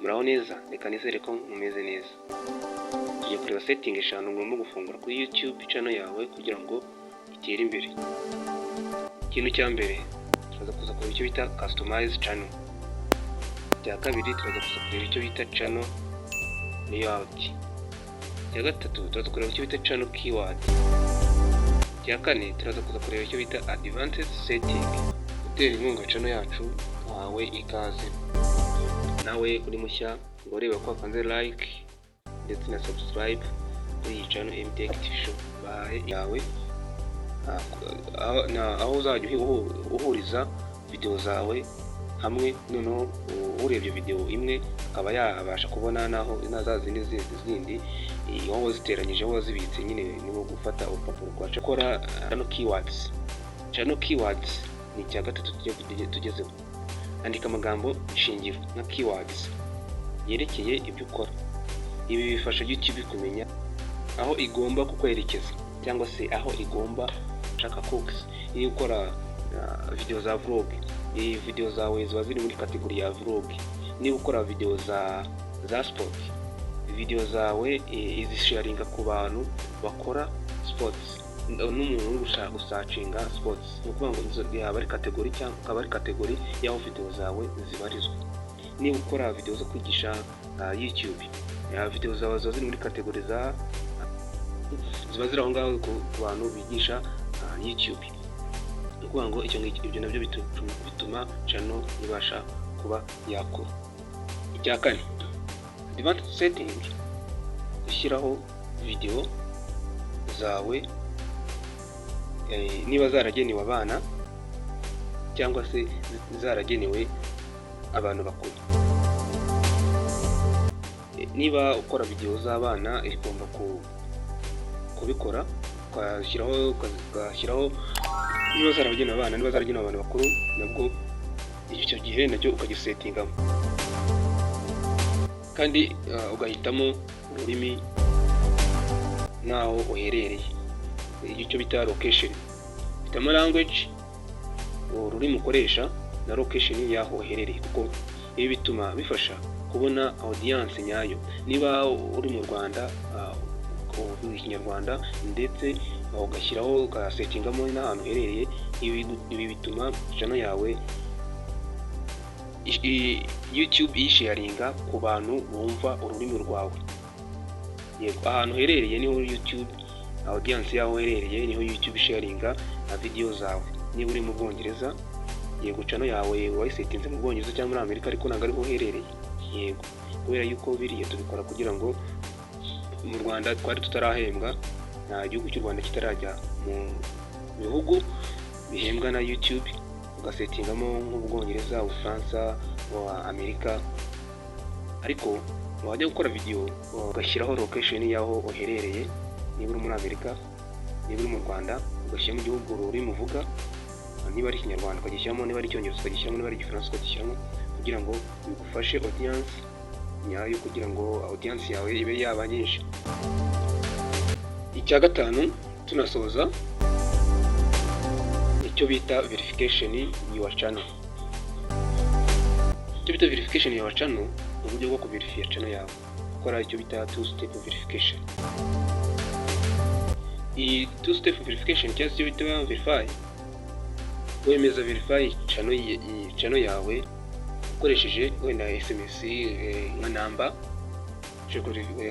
Muraho neza, reka nizere ko mumeze neza. Tugiye kureba setting eshanu ugomba gufungura kuri YouTube channel yawe kugira ngo itere imbere. Ikintu cya mbere, turaza kuza kureba icyo bita customize channel. Icya kabiri, turaza kuza kureba icyo bita channel layout. Icya gatatu, turaza kureba icyo bita channel keyword. Icya kane, turaza kuza kureba icyo bita advanced setting. Gutera inkunga channel yacu, wahawe ikaze. Nawe uri mushya, ngo ureba ko wakanze like ndetse na subscribe kuri iyi channel MTech TV Show bahe yawe, aho uzajya uhuriza video zawe hamwe, noneho urebye video imwe akaba yabasha kubona naho na za zindi zindi aho waziteranyije, aho wazibitse nyine. Ni nko gufata urupapuro rwa gukora channel keywords. Channel keywords ni icya gatatu tugiye tugezeho. Andika amagambo shingiro nka keywords yerekeye ibyo ukora. Ibi bifasha YouTube kumenya aho igomba kukwerekeza cyangwa se aho igomba gushaka cooks. Iyo ukora video za vlog, iyi video zawe ziba ziri muri category ya vlog. Niba ukora video za sport, video zawe izisharinga ku bantu bakora sports n'umuntu uri gushaka gusearchinga sports. Ni ukuvuga ngo izo yaba ari category cyangwa akaba ari category y'aho video zawe zibarizwa. Niba ukora video zo kwigisha YouTube, ya video zawe ziba ziri muri category za ziba ziri aho ngaho ku bantu bigisha YouTube. Ni ukuvuga ngo icyo ngicyo, ibyo nabyo bituma channel ibasha kuba yakura. Icya kane, advanced setting, gushyiraho video zawe niba zaragenewe abana cyangwa se zaragenewe abantu bakuru. Niba ukora videwo z'abana, igomba kubikora ugashyiraho niba zaragenewe abana, niba zaragenewe abantu bakuru nabwo icyo gihe nacyo ukagisettingamo, kandi ugahitamo ururimi n'aho uherereye, icyo bita location. Hitamo language, ururimi ukoresha, na location y'aho uherereye, kuko ibi bituma bifasha kubona audience nyayo. Niba uri mu Rwanda, uvuga Ikinyarwanda, ndetse ugashyiraho, ugasettingamo n'ahantu uherereye, ibi bituma channel yawe YouTube iyisharinga ku bantu bumva ururimi rwawe. Yego, ahantu uherereye niho YouTube audience yaho uherereye, niho YouTube isharinga na video zawe. Niba uri mu Bwongereza, yego, channel yawe wayisettinze mu Bwongereza cyangwa muri Amerika, ariko ntabwo ariho uherereye. Yego, kubera yuko biriya tubikora kugira ngo mu Rwanda twari tutarahembwa, nta gihugu cy'u Rwanda kitarajya mu bihugu bihembwa na YouTube, ugasettingamo nk'Ubwongereza, Ubufaransa, wa Amerika, ariko wajya gukora video ugashyiraho location y'aho uherereye. Niba uri muri Amerika, niba uri mu Rwanda, ugashyiramo igihugu, ururimi uvuga. Niba ari Ikinyarwanda ukagishyiramo, niba ari Icyongereza ukagishyiramo, niba ari Igifaransa ukagishyiramo, kugira ngo bigufashe audience nyayo, kugira ngo audience yawe ibe yaba nyinshi. Icya gatanu tunasoza, icyo bita verification your channel. Icyo bita verification your channel ni uburyo bwo kuverifiya channel yawe, gukora icyo bita two step verification. Iyi two step verification cyangwa se icyo bita verify, wemeza verify channel yawe ukoresheje wenda SMS, nka namba,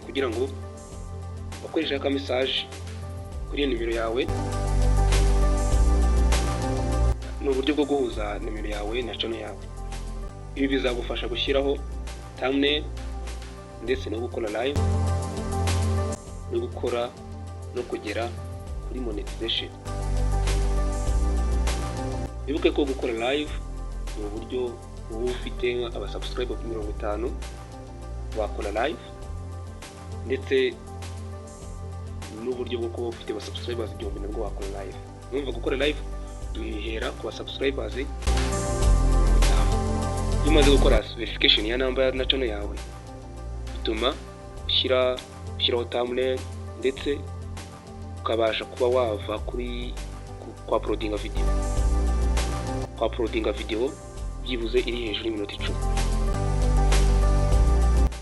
kugira ngo ukoreshe aka message kuri iyo nimero yawe. Ni uburyo bwo guhuza nimero yawe na channel yawe. Ibi bizagufasha gushyiraho thumbnail ndetse no gukora live no gukora no kugera kuri monetization. Wibuke ko gukora live ni uburyo uba ufite abasubscribe 50 wakora live, ndetse n'uburyo bwo kuba ufite abasubscribers 1000 nabwo wakora live. Numva gukora live bihera ku basubscribers 50. Iyo umaze gukora verification ya number na channel yawe, bituma ushyiraho thumbnail ndetse ukabasha kuba wava kuri kwa uploadinga video, kwa uploadinga video byibuze iri hejuru y'iminota 10.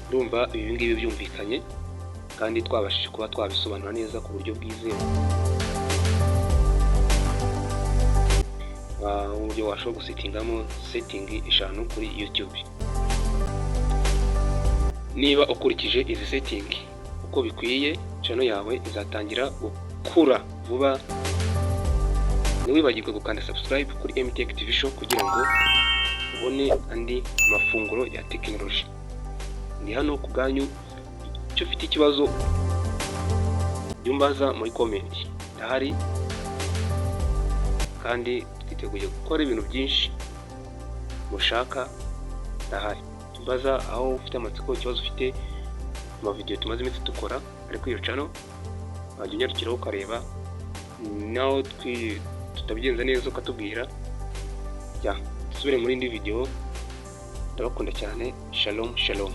Ndumva ibi ngibi byumvikanye kandi twabashije kuba twabisobanura neza ku buryo bwizewe, uburyo washobora gusettingamo setting 5 kuri YouTube. Niba ukurikije izi setting uko bikwiye, channel yawe izatangira gukura vuba. Ntiwibagirwe gukanda subscribe kuri MTech TV Show kugira ngo ubone andi mafunguro ya tekinoloji. Ndi hano ku bwanyu. Icyo ufite ikibazo, jya umbaza muri comment, ndahari kandi twiteguye gukora ibintu byinshi mushaka. Ndahari, mbaza aho ufite amatsiko, ikibazo ufite. Amavidewo tumaze iminsi dukora ariko iyo channel wajya unyarukiraho ukareba, naho tutabigenza neza ukatubwira. Ya, dusubire muri indi video. Ndabakunda cyane. Shalom shalom.